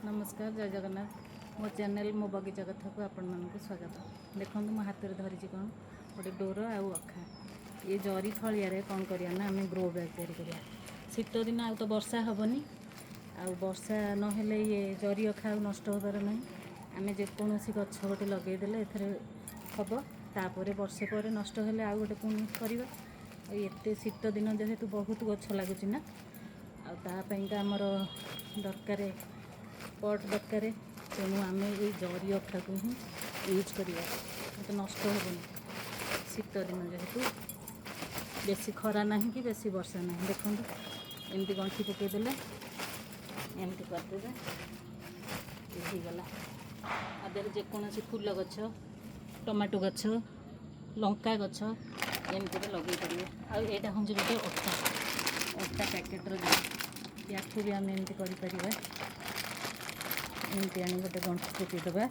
ନମସ୍କାର, ଜୟ ଜଗନ୍ନାଥ। ମୋ ଚ୍ୟାନେଲ୍ ମୋ ବଗିଚା କଥାକୁ ଆପଣମାନଙ୍କୁ ସ୍ୱାଗତ। ଦେଖନ୍ତୁ, ମୋ ହାତରେ ଧରିଛି କ'ଣ? ଗୋଟେ ଡୋର ଆଉ ଅଖା। ଏ ଜରି ଥଳିଆରେ କ'ଣ କରିବା ନା, ଆମେ ଗ୍ରୋ ବ୍ୟାଗ୍ ତିଆରି କରିବା। ଶୀତ ଦିନ, ଆଉ ତ ବର୍ଷା ହେବନି। ଆଉ ବର୍ଷା ନହେଲେ ଇଏ ଜରି ଅଖା ଆଉ ନଷ୍ଟ ହେବାର ନାହିଁ। ଆମେ ଯେକୌଣସି ଗଛ ଗୋଟେ ଲଗେଇଦେଲେ ଏଥିରେ ହେବ। ତାପରେ ବର୍ଷେ ପରେ ନଷ୍ଟ ହେଲେ ଆଉ ଗୋଟେ ପୁଣି କରିବା। ଆଉ ଏତେ ଶୀତ ଦିନ ଯେହେତୁ ବହୁତ ଗଛ ଲାଗୁଛି ନା, ଆଉ ତା ପାଇଁକା ଆମର ଦରକାର ପଟ୍ ଦରକାର। ତେଣୁ ଆମେ ଏଇ ଜରି ଅଖାକୁ ହିଁ ୟୁଜ୍ କରିବା, ଏତେ ନଷ୍ଟ ହେବନି। ଶୀତ ଦିନ ଯେହେତୁ ବେଶୀ ଖରା ନାହିଁ କି ବେଶୀ ବର୍ଷା ନାହିଁ। ଦେଖନ୍ତୁ, ଏମିତି ଗଣ୍ଠି ପକାଇଦେଲେ, ଏମିତି କରିଦେବେ, ହେଇଗଲା। ଆ ଦେହରେ ଯେକୌଣସି ଫୁଲ ଗଛ, ଟମାଟୋ ଗଛ, ଲଙ୍କା ଗଛ ଏମିତିରେ ଲଗେଇ ପାରିବେ। ଆଉ ଏଇଟା ହେଉଛି ଗୋଟେ ଅଟା ଅଟା ପ୍ୟାକେଟ୍ର ଜରି। ୟାକୁ ବି ଆମେ ଏମିତି କରିପାରିବା। ଏମିତି ଆଣି ଗୋଟେ ଗଣ୍ଠି ପକାଇଦେବା।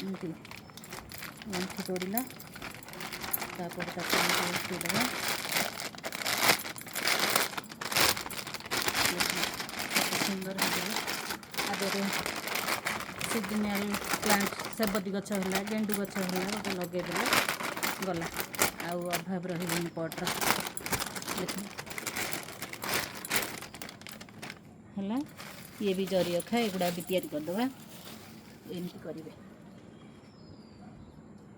ଏମିତି ଗଣ୍ଠି ପଡ଼ିଲା, ତାପରେ ତାକୁ ଏମିତି ବସେଇଦେବା। କେତେ ସୁନ୍ଦର ହେଇଯିବ। ଆ ଦେହରେ ସିଜନାଲ୍ ପ୍ଲାଣ୍ଟ, ସେବତୀ ଗଛ ହେଲା, ଗେଣ୍ଡୁ ଗଛ ହେଲା, ଗୋଟେ ଲଗେଇଦେଲେ ଗଲା, ଆଉ ଅଭାବ ରହିବନି ପଟ୍ର। ଦେଖନ୍ତୁ, ହେଲା। ଇଏ ବି ଜରି ଅଖା, ଏଗୁଡ଼ା ବି ତିଆରି କରିଦେବା। ଏମିତି କରିବେ।